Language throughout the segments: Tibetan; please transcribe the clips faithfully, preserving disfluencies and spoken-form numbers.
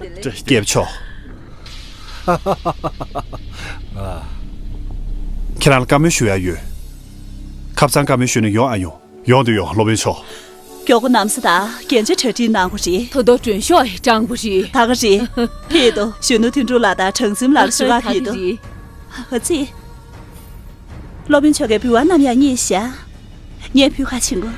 རྒྱལ་པོ་མཆོག་ཁྱེད་རང་ལ་བཀའ་མོལ་ཞུ་ཡ་ཡོད། ཁ་སང་བཀའ་མོལ་ཞུས་ནས་ཡོང་ཨ་ཡོང་། ཡོང་དུ་ཡོང་། སློབ་དཔོན་མཆོག་མགྱོགས་པོ་གནམ་ས་དང་རྒྱན་ཆ་གྲ་སྒྲིག་གནང་དགོས་རེད། ད་དུང་མགྲོན་ཤོག་སྤྲང་པོ་རེད། ད་ག་རེད། ཕེབས་དང་། གཞོན་ནུ་དོན་གྲུབ་ལགས་དང་གྲངས་འཛིན་ལགས་ལ་ཞུ་ག་ཕེབས་དང་། ད་ག་རེད། ཨ་ཙི། སློབ་དཔོན་མཆོག་གིས་འབུལ་བ་ནམ་ཡང་རྙེད་ཤག་ངས་ཕུལ་ག་ཕྱིན་གོ།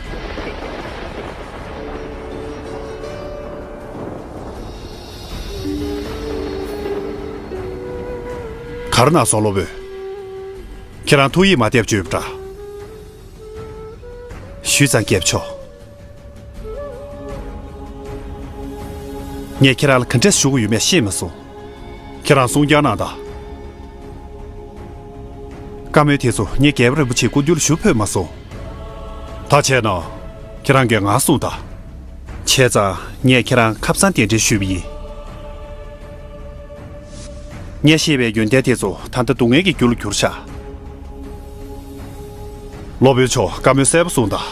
ག་རེ་གནང་སོང་། སློབ་དཔོན། ཁྱེད་རང་ཐུགས་ཡིད་མ་གཏད་པ་བྱོས་པ་འདྲ། ཞུས་ཙང་རྒྱལ་པོ་མཆོག་ངས་ཁྱེད་རང་ལ་ག་འདྲས་ཞུ་དགོས་ཡོད་མེད་ཤེས་མ་སོང་། ཁྱེད་རང་གསུང་རྐྱང་གནང་དང་། བཀའ་མོལ་དེ་ཚོ་ངས་རྒྱལ་བ་རིན་པོ་ཆེའི་སྐུ་མདུན་ལ་ཞུ་ཕོད་མ་སོང་། ད་བྱས་ན། ཁྱེད་རང་གིས་ང་གསུངས་དང་། བྱས་ཙང་ངས་ཁྱེད་རང་ཁ་སང་གདན་འདྲེན་ཞུས་པ་ཡིན། ངས་བཤད་པའི་ཡོན་ཏན་དེ་ཚོ་ད་ལྟ་སྡུག་བསྔལ་གྱི་རྒྱུ་ལ་གྱུར་ཤག་སློབ་དཔོན་མཆོག་བཀའ་མོལ་གསལ་པོ་གསུངས་དང་།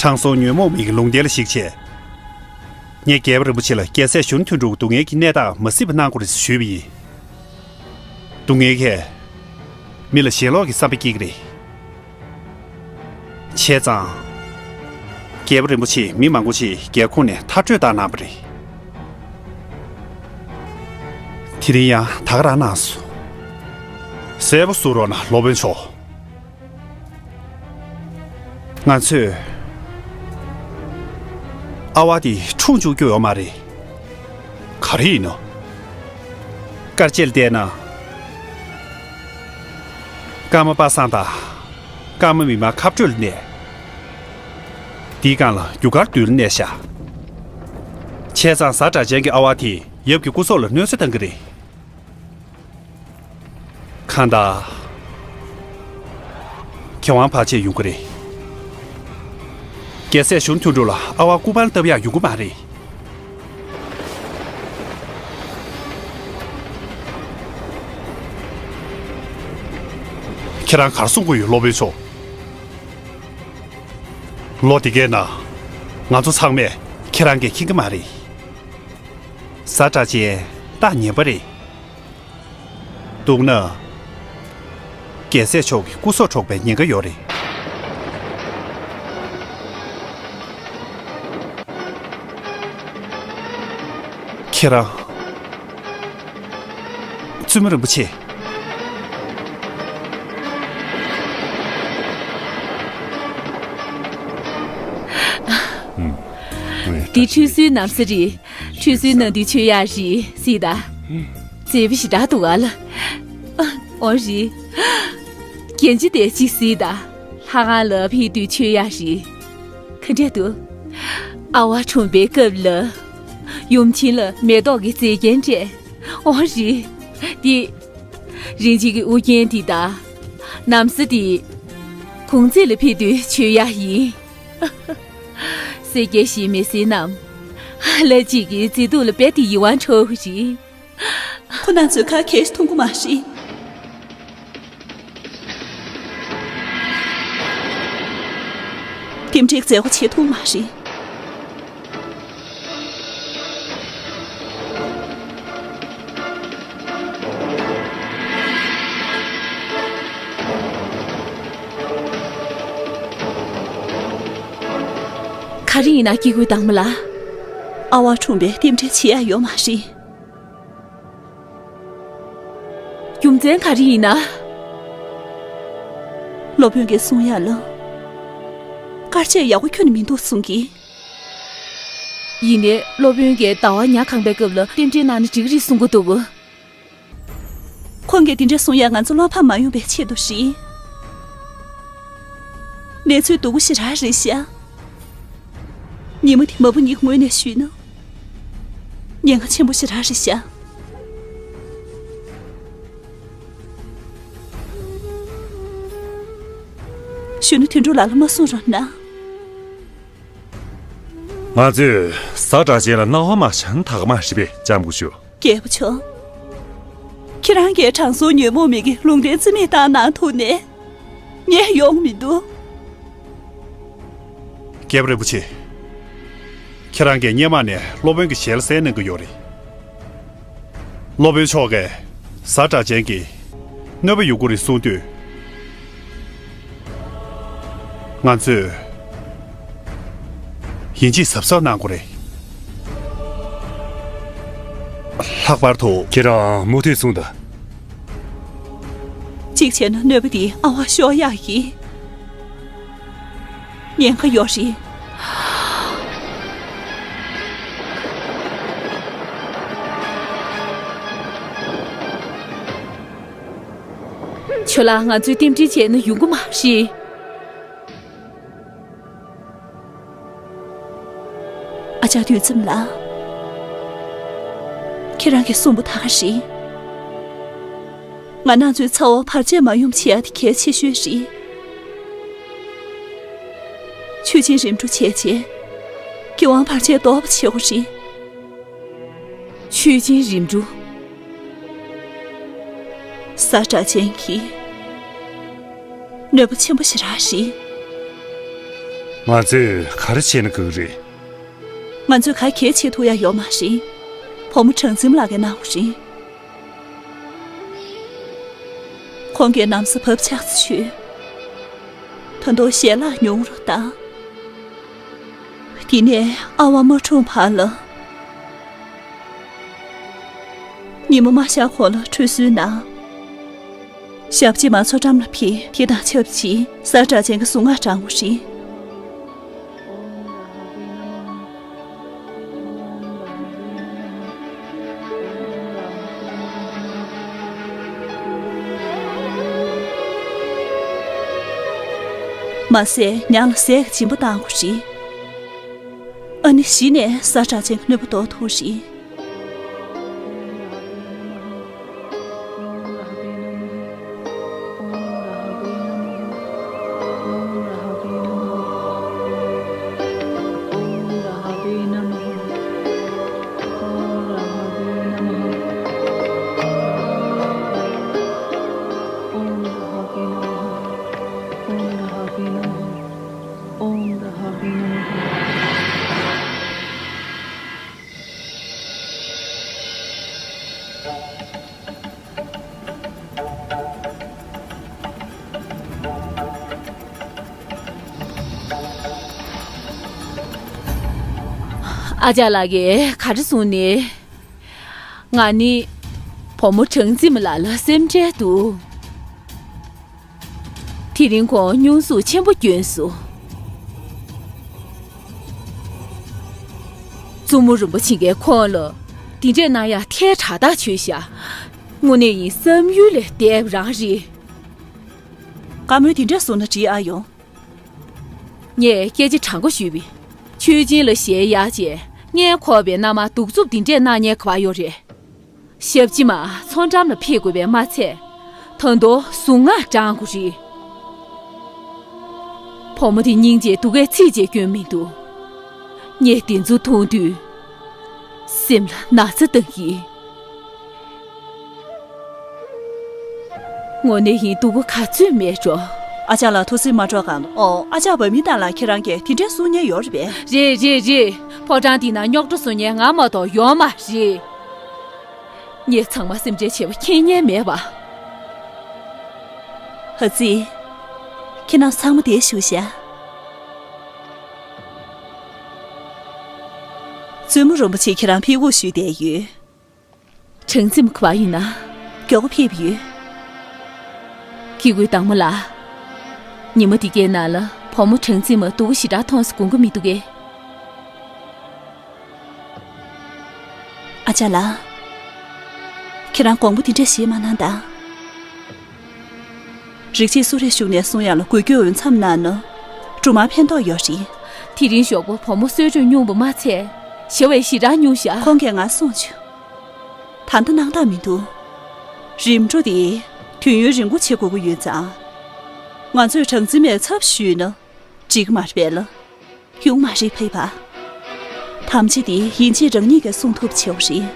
དྲང་སྲོང་ཉོན་མོངས་མིག་གི་ལུང་བསྟན་ལ་གཞིགས་བྱས། ངས་རྒྱལ་བ་རིན་པོ་ཆེ་ལ་རྒྱལ་སྲས་གཞོན་ནུ་དོན་གྲུབ་སྡུག་བསྔལ་གྱི་གནས་སྟངས་མ་གཟིགས་པ་གནང་དགོས་རེད་ཞུས་པ་ཡིན། སྡུག་བསྔལ་གྱིས་མི་ལ་ཞེན་ལོག་གི་བསམ་པ་སྐྱེ་གི་རེད། བྱས་ཙང་། རྒྱལ་བ་རིན་པོ་ཆེས་མི་མང་པོ་ཞིག་རྒྱལ་ཁོངས་ནས་མཐར་སྐྲོད་བཏང་གནང་བ་རེད། དེ་རིང་ཡང་ད་ག་རང་གནང་སོང་། གསལ་པོ་གསུང་རོགས་གནང་། སློབ་དཔོན་མཆོག་ང་ཚོས་ཨ་ཝ་དེ་འཁྲུངས་བཅུག་རྒྱུ་ཡོད་མ་རེད། ག་རེ་ཡིན་ནོ། སྐར་དཔྱད་ལ་བལྟས་ན། ཀརྨ་པ་སངས་དང་། ཀརྨ་མི་དམངས་ཁ་སྤྲོད་ལ་གནས། འདིའི་སྒང་ལ་རྒྱུ་སྐར་རྡུལ་ལ་གནས་ཤག་བྱས་ཙང་གཟའ་སྒྲ་གཅན་གྱི་ཨ་ཝ་དེ་ཡབ་ཀྱི་སྐུ་སྲོག་ལ་གནོད་འཚེ་བཏང་གི་རེད། གང་ལྟར། མཁས་དབང་བར་ཆད་ཡོང་གི་རེད། རྒྱལ་སྲས་གཞོན་ནུ་དོན་གྲུབ་ལ་ཨ་ཝ་སྐུ་པར་བཏབ་ཡག་ཡོང་གི་མ་རེད། ཁྱེད་རང་ག་རེ་གསུང་གི་ཡོད། སློབ་དཔོན་མཆོག་ལོ་འདི་གའི་ནང་ང་ཚོ་ཚང་མས་ཁྱེད་རང་གིས་མཁྱེན་གྱི་མ་རེད། གཟའ་སྒྲ་གཅན་རྟགས་ངན་པ་རེད། འདུག་ན། རྒྱལ་སྲས་མཆོག་གི་སྐུ་སྲོག་འཕྲོག་པའི་ཉེན་ཁ་ཡོད་རེད། ཁྱེད་རང་། བཙུན་མོ་རིན་པོ་ཆེ། འདི་ཁྲུས་གསོལ་གནང་ས་རེད། ཁྲུས་གསོལ་གནང་དུས་མཆོད་ཡག་རེད་ཟེར་ད། མཛེས་པོ་ཞེ་དྲག་འདུག་ག་ལ། འོ་རེད། རྒྱན་ཆ་དེ་གཅིག་གཟིགས་དང་། ལྷ་ཁང་ལ་ཕེབས་དུས་མཆོད་ཡག་རེད། ག་འདྲ་འདུག་ཨ་ཝ་འཁྲུངས་པའི་སྐབས་ལ། ཡུམ་ཆེན་ལ་མེ་ཏོག་གི་མཛེས་རྒྱན་སྤྲས། འོ་རེད། དེ། རིན་ཆེན་གྱི་དབུ་རྒྱན་དེ་དང་། ན་བཟའ་དེ། གུང་ཚིགས་ལ་ཕེབས་དུས་མཆོད་ཡག་ཡིན། སེར་སྐྱའི་གཞིས་མི་སེར་རྣམས། ལྷ་གཅིག་གི་མཛེས་སྡུག་ལ་རྦད་དེ་ཡིད་དབང་འཕྲོག་གི་རེད། ཁོ་རང་ཚོས་ག་གས་ཤིག་མཐོང་གི་མ་རེད། རྟེན་འབྲེལ་མཛད་སྒོ་བྱེད་ཐུབ་མ་རེད། ག་རེ་ཡིན་ན་སྐྱེ་དགུའི་དྭངས་མ་ལགས། ཨ་ཝ་འཁྲུངས་པའི་རྟེན་འབྲེལ་བྱེད་ཡག་ཡོད་མ་རེད། རྒྱུ་མཚན་ག་རེ་ཡིན་ན། སློབ་དཔོན་གྱིས་གསུང་ཡག་ལ། དཀར་ཆས་ཡག་པོ་ཁྱོན་ནས་མི་འདུག་གསུང་གི། ཡིན་ནའི་སློབ་དཔོན་གྱིས་ཟླ་བ་ཉ་གང་པའི་སྐབས་ལ་རྟེན་འབྲེལ་གནང་ན་འགྲིག་གི་རེད་གསུང་གི་འདུག་ཁོང་གིས་དེ་འདྲ་གསུང་ཡག་ང་ཚོ་བློ་ཕམ་མ་ཡོང་བའི་ཆེད་དུ་རེད། གནས་ཚུལ་སྡུག་པོ་ཞེ་དྲག་རེད་ཤག་ཉིན་མོ་དེ་མ་བུ་གཉིས་ངོས་ནས་ཞུས་ན། ཉེན་ཁ་ཆེན་པོ་ཞེ་དྲག་རེད་ཤག་གཞོན་ནུ་དོན་གྲུབ་ལགས་ལ་མ་གསུང་རོགས་གནང་། ང་ཚོས་གཟའ་སྒྲ་གཅན་ལ་སྣང་བ་མ་ཤར་ན་ད་ག་མ་རེད་པས། ལྕམ་སྐུ་ཞབས། རྒྱལ་པོ་མཆོག་ཁྱེད་རང་གིས་དྲང་སྲོང་ཉོན་མོངས་མེད་ཀྱི་ལུང་བསྟན་རྩིས་མེད་བཏང་གནང་ཐུབ་ནས། ངས་ཡོང་མི་འདུག་རྒྱལ་པོ་རིན་པོ་ཆེ། ཁྱེད་རང་གིས་སྔོན་མ་ནས་སློབ་དཔོན་གྱི་ཞལ་གསན་གནང་གི་ཡོད་རེད། སློབ་དཔོན་མཆོག་གིས་གཟའ་སྒྲ་གཅན་གྱི་གནོད་པ་ཡོང་གི་རེད་གསུང་དུས། ང་ཚོས་ཡིན་གཅིག་གཟབ་གཟབ་གནང་དགོས་རེད། ལྷག་པར་དུ། ཁྱེད་རང་མུ་མཐུད་གསུངས་དང་། གཅིག་བྱས་ན་གནོད་པ་འདི་ཨ་ཝ་ཤོར་ཡག་ཡིན། ཉེན་ཁ་ཡོད་རེད། ཁྱོད་ལ་ང་ཚོས་རྟེན་འབྲེལ་བྱས་ན་ཡོང་གི་མ་རེད། ཨ་ཅག་དུས་ཙམ་ལ། ཁྱེད་རང་གིས་གསུངས་པ་ད་ག་རེད། ང་རང་ཚོའི་ཚ་བོ་བར་ཆད་མ་ཡོང་བ་བྱེད་ཡ་དེ་གལ་ཆེ་ཤོས་རེད། ཆོས་ཅན་རིམ་གྲོ་བྱས་རྗེས། གི་དབང་བར་ཆད་ཟློག་པ་བྱེད་དགོས་རེད། ཆོས་ཅན་རིམ་གྲོ། གཟའ་སྒྲ་གཅན་གྱི་གནོད་པ་ཆེན་པོ་ཞེ་དྲག་རེད། ང་ཚོས་ག་རེ་བྱས་ན་དགའ་གི་རེད། ང་ཚོས་ག་གེ་བྱེད་ཐུབ་ཡ་ཡོད་མ་རེད། བུ་མོ་གྲངས་འཛིན་ལགས་ཀྱིས་གནང་བ་རེད། ཁོང་གིས་ན་བཟའ་བབ་ཆགས་ཚུལ། ད་དུང་ཞལ་ལག་ཉུང་རུ་བཏང་། དེ་ནས་ཨ་ཝ་མ་འཁྲུངས་བར་ལ། ཉིན་མོ་མ་ཤར་གོང་ལ་ཁྲུས་གསོལ་གནང་། ཞབས་རྗེས་མ་ཚོ་འགྲམ་ལ་ཕེབས། དེ་དང་ཆབས་ཅིག་གཟའ་སྒྲ་གཅན་གྱི་གཟུངས་སྔགས་བགྲང་དགོས་རེད། མ་ཟད་ཉང་ལ་ཟས་ཀྱི་སྦྱིན་པ་བཏང་དགོས་རེད། ཨ་ནི་གཞི་ནས་ཟ་གྲྭ་ཆེན་གྱི་གནོད་པ་ཟློག་ཐུབ་རེད། ཨ་ཅག་ལགས་ཀྱིས་ག་རེ་གསུངས་ནས། ང་ནི་བུ་མོ་གྲངས་འཛིན་མ་ལགས་ལ་སེམས་ཁྲལ་འདུག་དེ་རིང་ཁོང་སྙུང་གཟུགས་ཆེན་པོ་བསྐྱོན་སོང་། བཙུན་མོ་རིན་པོ་ཆེ་གིས་ཁོང་ལ་འདི་འདྲས་གནང་ཡག་ཐལ་དྲགས་ཐག་ཆོད་ཤག་དངོས་གནས་ཡིན་བསམ་ཡུལ་ལས་འདས་པ་རང་རེད། བཀའ་མོལ་འདི་འདྲས་གསུངས་ན་འགྲིག་ཨ་ཡོང་། ངས་སྐད་ཆ་དྲང་པོ་ཞུས་པས། ཆོས་སྦྱིན་ལ་ཞལ་གཡར་རྗེས་སྔོན་འཁོར་བའི་མནའ་མར་གདུག་རྩུབ་འདི་འདྲས་གནང་མཁན་ག་པར་ཡོད་རེད། ཞབས་ཕྱི་མ་མཚོ་འགྲམ་ལ་ཕེབས་དགོས་པས་མ་ཚད། ད་དུང་གཟུངས་སྔགས་བགྲང་དགོས་རེད། བུ་མོ་དེ་སྙིང་རྗེ་སྡུག་སྐད་ཚིག་གཅིག་སྐྱོན་མི་འདུག་ངས་འདི་ཚོ་མཐོང་དུས་སེམས་ལ་ན་ཚ་བཏང་གི། དངོས་གནས་ཡིན་སྡུག་པོ་ག་ཚོད་མེད་འགྲོ། ཨ་ཅག་ལགས་ཐུགས་སེམས་མ་སྐྱོ་གནང་། ཨོ། ཨ་ཅག་འབའ་མི་དང་ལ་ཁྱེད་རང་གིས་དེ་འདྲས་གསུང་མཁན་ཡོད་རེད་པས། རེད་རེད་རེད། ཕོ་བྲང་འདི་ན་རྙོག་དྲ་བཟོ་མཁན་ང་མ་གཏོགས་ཡོད་མ་རེད། ངས་ཚང་མ་སེམས་ཁྲལ་བྱེད་པ་ཁྱད་མཁན་མེད་པ། ཧ་ཙི། ཁྱེད་རྣམ་ཚང་མ་འདིར་བཞུགས་ཤག་བཙུན་མོ་རིན་པོ་ཆེ་ཁྱེད་རང་ཕེབས་སྒུག་ཞུས་བསྡད་ཡོད། གྲངས་འཛིན་མ་ག་པར་ཡིན་ན། མགྱོགས་པོ་ཕེབས་ཡོད། སྐྱེ་དགུའི་བདག་མོ་ལགས། ཉི་མ་འདི་གའི་ནང་ལ་བུ་མོ་གྲངས་འཛིན་མ་སྡུག་པོ་ཞེ་དྲག་མཐོང་སོང་དགོངས་ཀྱི་མི་འདུག་གས། ཨ་ཅག་ལགས། ཁྱེད་རང་དགོངས་པ་འདི་འདྲ་བཞེས་མ་གནང་དང་། རིག་བྱེད་སུ་རེ་ཞུགས་ནས་གསུང་ཡག་ལ་འགུལ་སྐྱོད་འོས་འཚམ་གནང་ན། སྦྲུམ་མར་ཕན་ཐོགས་ཡོད་རེད། དེ་རིང་ཞོགས་པ་བུ་མོ་གསོས་གྲོགས་སྙུང་བ་མ་ཚད། ཞེ་བའི་ཞེ་དྲག་སྙུང་བཞག་ཁོང་གིས་ང་གསུངས་བྱུང་། ད་ལྟ་སྣང་དག་མི་འདུག་རིམ་གྲོ་དེ་དུས་ཡུན་རིང་པོ་བྱེད་དགོས་ཀྱི་ཡོད་ཙང་། ང་ཚོས་གྲངས་འཛིན་མའི་ཚབ་ཞུས་ན་འགྲིག་གི་མ་རེད་པས་ལ། ཡོང་མ་རེད་ཕེབས་པ། ཐམས་ཅད་དེ་ཡིན་གཅིག་རང་ཉིད་ཀྱིས་གསུང་ཐུབ་བྱེད་པ་རེད།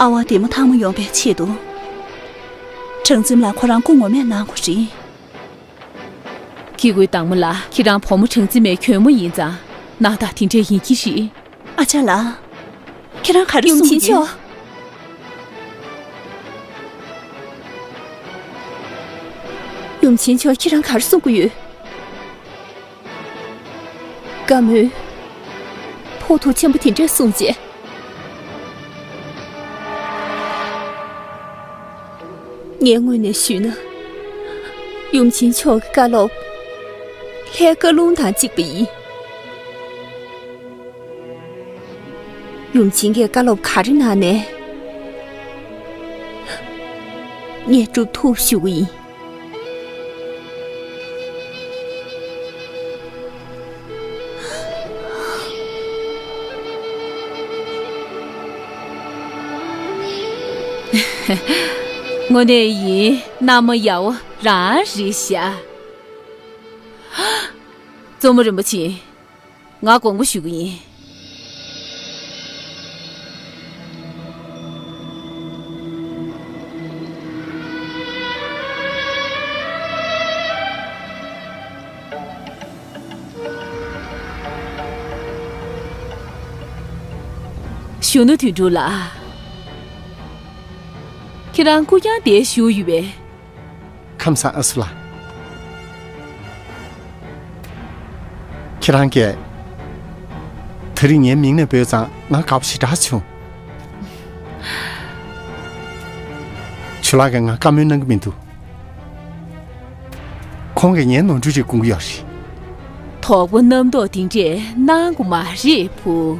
ཨ་ཝ་བདེ་མོ་ཐང་མོ་ཡོང་བའི་ཆེད་དུ། གྲངས་འཛིན་ལགས་ཁོ་རང་སྐུ་ངོ་མས་གནང་དགོས་རེད། སྐྱེ་དགུའི་བདག་མོ་ལགས། ཁྱེད་རང་བུ་མོ་གྲངས་འཛིན་མའི་གྱོས་མོ་ཡིན་ཙང་། སྣང་དག་དེ་འདྲས་ཡིན་གྱི་རེད། ཨ་ཅག་ལགས། ཁྱེད་རང་ག་རེ་ཡུམ་གསུང་ཆེན་གི་ཡོད། མཆོག་ཡུམ་ཆེན་མཆོག་ཁྱེད་རང་ག་རེ་གསུང་གི་ཡོད། བཀའ་མོལ། ཕོག་ཐུག་ཆེན་པོ་དེ་འདྲས་གསུངས་རྗེས། ངས་དངོས་ནས་ཞུས་ན། ཡུམ་ཆེན་མཆོག་གི་བཀའ་སློབ། ལྷའི་བཀའ་ལུང་དང་གཅིག་པ་ཡིན། ཡུམ་ཆེན་གྱིས་བཀའ་སློབ་ག་རེ་གནང་ནའི། ངས་སྒྲུབ་ཐུབ་ཞུ་གི་ཡིན། དངོས་གནས་ཡིན། མནའ་མ་ཡག་པོ་རང་རེད་ཤག་བཙུན་མོ་རིན་པོ་ཆེ། ང་དགོངས་པ་ཞུ་གི་ཡིན། གཞོན་ནུ་དོན་གྲུབ་ལགས། ཁྱེད་རང་སྐུ་རྐྱང་བསྡད་བཞུགས་ཡོད་པས། ཁམས་བཟང་ཨ་སུ་ལགས། ཁྱེད་རང་གིས་དེ་རིང་ངའི་མིང་ནས་འབོད་ཙང་ང་དགའ་པོ་ཞེ་དྲག་བྱུང་། ཇོ་ལགས་ཀྱིས་ང་བཀའ་མོལ་གནང་གི་མི་འདུག་ཁོང་གིས་ངའི་ནོར་འཁྲུལ་རིགས་དགོངས་ཀྱི་ཡོད་རེད། དོགས་པ་རྣམ་རྟོག་འདི་འདྲས་གནང་དགོས་མ་རེད་བུ།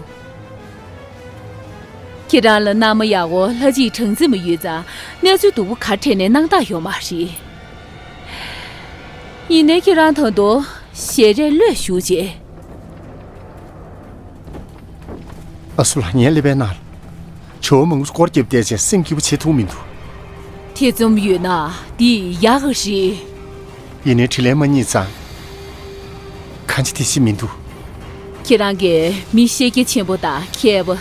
ཁྱེད་རང་ལ་མནའ་མ་ཡག་པོ་ལྷ་གཅིག་གྲངས་འཛིན་མ་ཡོད་ཙང་གནས་ཚུལ་སྡུག་པོ་ག་འཕྲད་ནས་སྣང་དག་ཡོད་མ་རེད། ཡིན་ནའི་ཁྱེད་རང་ད་དུང་ཞལ་རས་ལྷོད་བཞུགས་བྱས། ཨ་སུ་ལགས། ངའི་ཀླད་པའི་ནང་ལ་ཇོ་བོ་མང་པོ་སྐོར་རྒྱབ་བསྡད་བྱས་སེམས་སྐྱིད་པོ་བྱེད་ཐུབ་མི་འདུག། ཐེ་ཚོམ་ཡོད་ན་འདི་ཡག་གི་རེད། ཡིན་ནའི་དྲིན་ལན་མ་རྙེད་ཙང་གང་བྱེད་དེ་བྱེད་མི་འདུག། ཁྱེད་རང་གིས་མི་ཤེས་རྒྱ་ཆེན་པོ་དང་མཁས་པ། བྱ་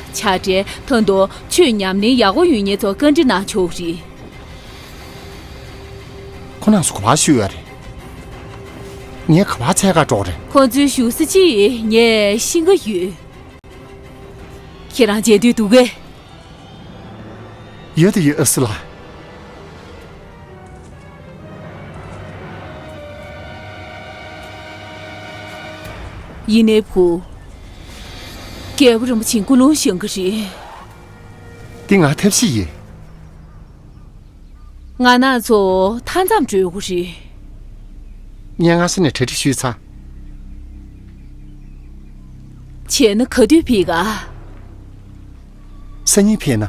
བྲལ། ད་དུང་ཆོས་ཉམས་ལེན་ཡག་པོ་ཡོད་མཁན་ཚོ་བཀའ་འདྲི་གནང་ཆོག་གི་རེད། ཁོ་རང་ཚོ་ག་པར་བཞུགས་ཡོད་རེད། ངས་ག་པར་འཚོལ་ག་འགྲོ་དགོས་རེད། ཁོང་ཚོའི་བཞུགས་ས་ཅིག་ངས་ཤེས་ཀྱི་ཡོད། ཁྱེད་རང་མཇལ་འདོད་འདུག་གས། ཡོད་དང་ཡོད། ཨ་སུ་ལགས། ཡིན་ནའི་བུ། རྒྱལ་པོ་རིན་པོ་ཆེའི་སྐུ་རླུང་བཞེངས་གི་རེད། འདི་ང་ཐབས་ཤེས་ཡིན། ང་རང་ཚོ་མཐའ་མཚམས་སྒྲོལ་དགོས་རེད། ངས་སྔ་ས་ནས་གྲ་སྒྲིག་ཞུས་ཚར། བྱས་ན་ག་དུས་ཕེབས་ག། སང་ཉིན་ཕེབས་ན།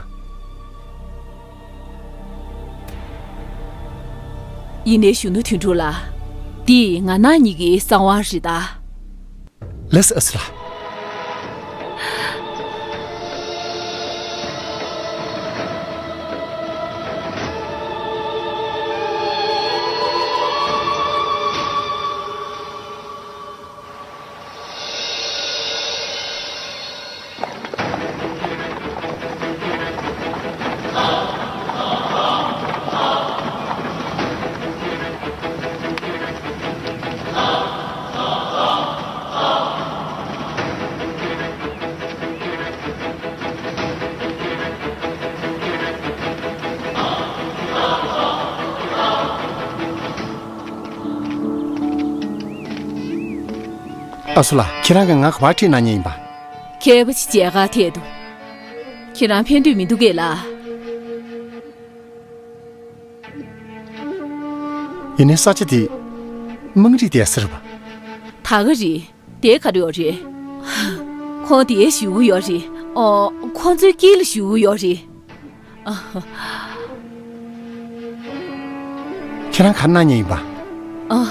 ཡིན་ནའི་གཞོན་ནུ་དོན་གྲུབ་ལགས། འདི་ང་རང་གཉིས་ཀྱི་གསང་བ་རེད་ད། ལགས་སོ། ཨ་སུ་ལགས། ཨ་སུ་ལགས། ཁྱེད་རང་གིས་ང་ག་པར་ཁྲིད་གནང་མཁན་ཡིན་པ། མཁས་པ་ཅིག་མཇལ་ཁ་ཐད་དུ། ཁྱེད་རང་ཕན་འདོད་མི་འདུག་གས་ལགས། ཡིན་ནའི་ས་ཆ་དེ་དམངས་རིགས་སྡོད་ས་རེད་པ། ད་ག་རེད། དེ་ག་རེ་ཡོད་རེད། ཁོང་དེར་བཞུགས་ཀྱི་ཡོད་རེད། ཨོ། ཁོང་ཚོའི་དཀྱིལ་ལ་བཞུགས་ཀྱི་ཡོད་རེད། ཨ། ཁྱེད་རང་ག་རེ་གནང་མཁན་ཡིན་པ། ཨ།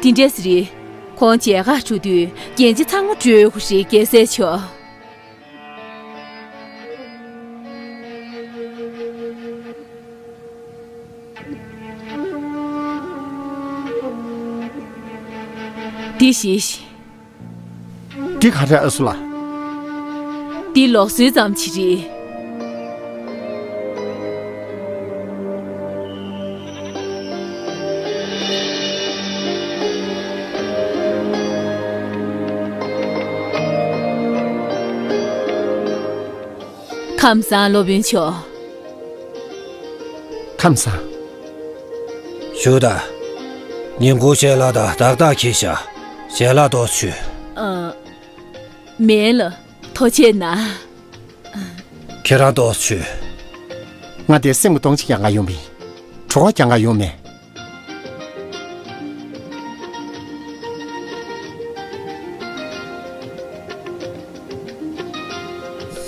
དེ་འདྲས་རེད། ཁོང་མཇལ་ཁ་འགྲོ་དུས་རྒྱན་ཆ་ཚང་མ་སྤྲོད་དགོས་རེད། རྒྱལ་སྲས་མཆོག། འདི་བཞེས་ཤིག། འདི་ག་རེ། ཨ་སུ་ལགས། འདི་ལུགས་སྲོལ་ཙམ་ཅིག་རེད། ཁམས་བཟང་། སློབ་དཔོན་མཆོག། ཁམས་བཟང་། བཞུགས་དང་། ཉིན་གུང་ཞལ་ལག་དང་བདག་རྟགས་འཁྱེར་ཤག། ཞལ་ལག་ཏོག་ཙམ་མཆོད། ཨ། མེད་ལགས། ཐུགས་རྗེ་གནང་། ཁྱེད་རང་ཏོག་ཙམ་མཆོད། ང་དེར་སེམས་ཀྱི་གཏོང་ཆེན་རྒྱག་ག་ཡོང་བ་ཡིན། གྲོད་ཁོག་རྒྱག་ག་ཡོང་མེད།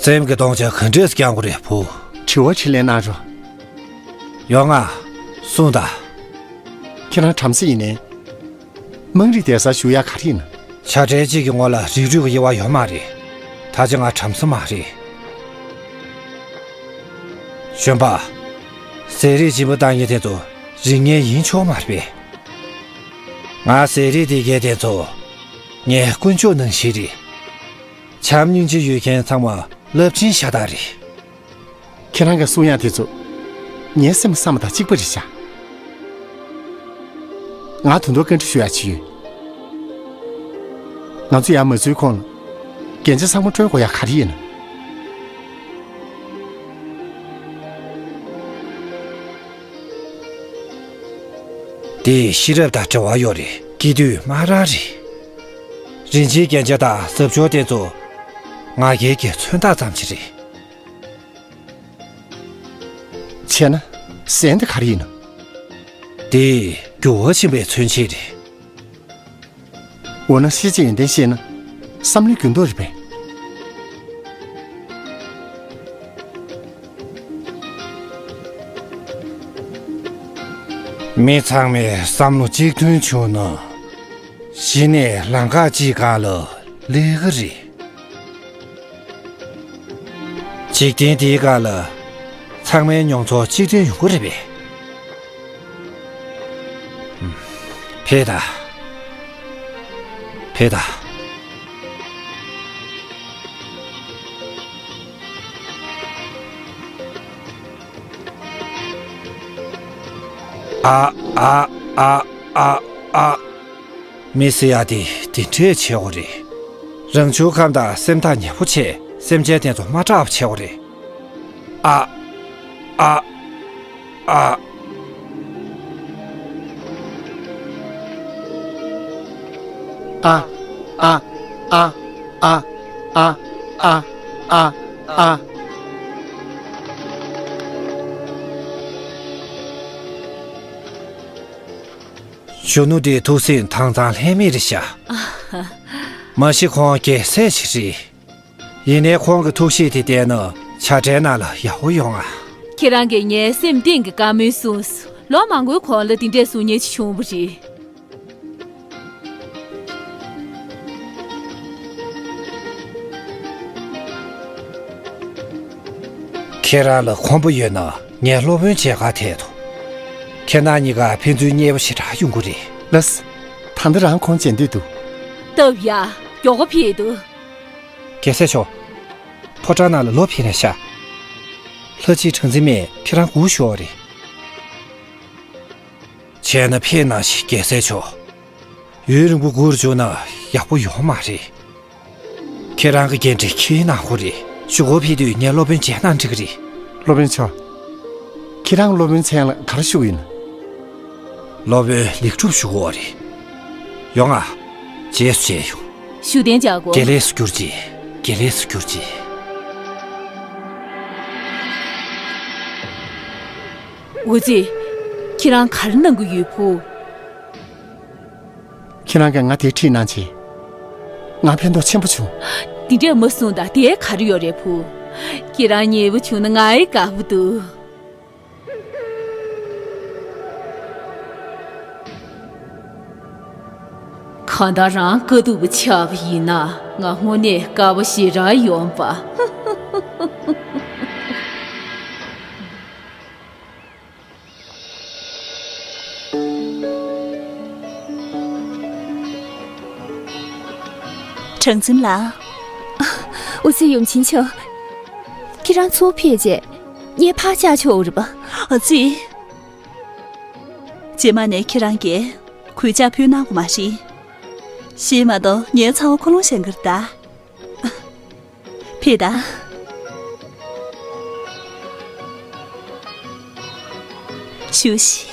སེམས་ཀྱི་གཏོང་ཆེན་ག་འདྲས་རྒྱག་དགོས་རེད་བུ། དྲི་བ་དྲིས་ལན་གནང་རོགས། ཡོང་ང་། གསུངས་དང་། ཁྱེད་རང་བྲམ་ཟེ་ཡིན་ནའི། དམངས་རིགས་སྡོད་སར་བཞུགས་ཡག་ག་རེ་ཡིན་ན། བྱ་བྲལ་གཅིག་གི་ངོ་ལ་རིགས་རུས་ཀྱི་དབྱེ་བ་ཡོད་མ་རེད། ད་ཆ་ང་བྲམ་ཟེ་མ་རེད། གཞོན་པ། ཟས་རིགས་སྦྱིན་པ་བཏང་མཁན་དེ་ཚོ་རིགས་ངན་ཡིན་ཆོག་མ་རེད་པས། ང་ཟས་རིགས་སྡེ་མཁན་དེ་ཚོ་ངའི་དཀོན་མཆོག་ནང་བཞིན་རེད། བྱམས་སྙིང་རྗེ་ཡོད་མཁན་ཚང་མ་རླབས་ཆེན་ཤ་སྟག་རེད། ཁྱེད་རང་གི་གསུང་ཡག་དེ་ཚོ་ངའི་སེམས་བསམ་པ་དང་གཅིག་པ་རེད་ཤག། ང་ད་དུང་བཀའ་འདྲི་ཞུ་ཡག་ཅིག་ཡོད། ང་ཚོ་ཡར་མ་འཛུལ་གོང་ལ་རྒྱན་ཆ་ཚང་མ་སྤྲོད་དགོས་ཡག་ག་རེ་ཡིན་ན། དེ་ཤེས་རབ་དང་འབྲེལ་བ་ཡོད་རེད། སྐྱིད་སྡུག་སྨ་ར་རེད། རིན་ཆེན་རྒྱན་ཆ་དང་གཟབ་མཆོར་དེ་ཚོ་ང་རྒྱལ་གྱི་མཚོན་རྟགས་ཙམ་ཞིག་རེད། བྱས་ན་ཟས་འདི་ག་རེ་ཡིན་ནམ། དེ་འགྱུར་བ་ཕྱིན་པའི་མཚོན་བྱེད་རེད། འོ་ན་ཤེས་བྱའི་ཡོན་ཏན་ཤེས་ན་བསམ་བློའི་འགྱུར་ལྡོག་རེད་པས། མི་ཚང་མས་བསམ་བློ་གཅིག་མཐུན་བྱུང་ན། གཞི་ནས་ལམ་ཁ་གཅིག་སྒང་ལ་སླེབས་ཀྱི་རེད། འཇིག་རྟེན་འདིའི་སྒང་ལ་ཚང་མའི་མྱོང་ཚོར་གཅིག་མཐུན་ཡོང་གི་རེད་པས། ཕེབས་དང་། ཕེབས་དང་། ཨ་ཨ་ཨ་ཨ་ཨ། མི་ཟེར་ཡ་དེ་དེ་འདྲས་བྱེད་དགོས་རེད། རང་བྱུང་ཁམས་དང་སེམས་ཐག་ཉེ་པོ་བྱས། སེམས་ཅན་དེ་ཚོ་མ་སྐྲག་པ་བྱེད་དགོས་རེད། ཨ། ཨ། ཨ། ཨ། ཨ། ཨ། ཨ། ཨ། ཨ། གཞོན་ནུ་འདིའི་ཐུགས་སེམས་དྭངས་གཙང་ལྷད་མེད་རེད་ཤག་མ་གཞི་ཁོང་རྒྱལ་སྲས་ཤིག་རེད། ཡིན་ནའི་ཁོང་གི་ཐུགས་གཤིས་དེ་བལྟས་ན་བྱ་བྲལ་ནང་ལ་ཡག་པོ་ཡོང་ང་། ཁྱེད་རང་གིས་ངའི་སེམས་གཏིང་གི་བཀའ་མོལ་གསུངས་སོང་། ལོ་མང་པོའི་གོང་ལ་འདི་འདྲས་གསུང་མཁན་ཅིག་བྱུང་བ་རེད། ཁྱེད་རང་ལ་ཁོམ་པ་ཡོད་ན་ངའི་སློབ་དཔོན་མཇལ་ཁ་ཐད་དོ། ཁྱེད་རང་གཉིས་ཀ་ཕན་ཚུན་མཉེས་པོ་ཞེ་དྲག་ཡོང་གི་རེད། ལགས་སོ། ད་ལྟ་རང་ཁོང་མཇལ་འདོད་འདུག་སྟབས་ཡག་མགྱོགས་པོ་ཕེབས་འདུག་རྒྱལ་སྲས་མཆོག་ཕོ་བྲང་ནང་ལ་ལོག་ཕེབས་ན་ཤག་ལྷ་གཅིག་གྲངས་འཛིན་མས་ཁྱེད་རང་སྒུག་ཞུ་བ་རེད། བྱས་ན་ཕེབས་གནང་ཞིག་རྒྱལ་སྲས་མཆོག་ཡུན་རིང་པོ་སྒུག་བཅུག་ན་ཡག་པོ་ཡོང་མ་རེད། ཁྱེད་རང་གི་འགན་འཁྲི་འཁྱེར་གནང་དགོས་རེད། གཞུག་གུ་ཕེབས་དུས་ངའི་སློབ་དཔོན་མཇལ་གནང་འགྲིག་གི་རེད། སློབ་དཔོན་མཆོག་ཁྱེད་རང་སློབ་དཔོན་མཚན་ལ་ག་རེ་ཞུ་གི་ཡིན། སློབ་དཔོན་ལེགས་གྲུབ་ཞུ་དགོས་པ་རེད། ཡོང་ང་། རྗེས་སུ་མཇལ་ཡོང་། བཞུགས་གདན་འཇགས་དགོས། དགེ་ལེགས་སུ་གྱུར་ཅིག་དགེ་ལེགས་སུ་གྱུར་ཅིག་འོ་ཙི། ཁྱེད་རང་ག་རེ་གནང་གི་ཡོད་བུ། ཁྱེད་རང་གིས་ང་དེ་ཁྲིད་གནང་བྱས། ང་ཕན་ཐོགས་ཆེན་པོ་བྱུང་། འདི་འདྲས་མ་གསུངས་དང་། དེ་ག་རེ་ཡོད་རེད་བུ། ཁྱེད་རང་མཉེས་པོ་བྱུང་ན་ང་ཡི་དགའ་པོ་འདུག་གང་ལྟར་རང་དཀའ་སྡུག་པོ་ཆགས་པ་ཡིན་ན་ང་དངོས་གནས་དགའ་པོ་ཞེ་དྲག་ཡོང་པ། གྲངས་འཛིན་ལགས། འོ་ཙི་ཡུམ་ཆེན་མཆོག་ཁྱེད་རང་ཚུར་ཕེབས་རྗེས་ངས་ཕར་བཅར་ཆོག་རེད་པ། འོ་ཙི། རྗེས་མ་ནས་ཁྱེད་རང་གིས་གུས་ཕྱག་ཕུལ་གནང་དགོས་མ་རེད། ཤེས་མ་གཏོགས་ངའི་ཚ་བོ་ཁོ་རང་བཞེངས་ཀྱི་རེད་ད། ཕེབས་དང་། བཞུགས་ཤིག་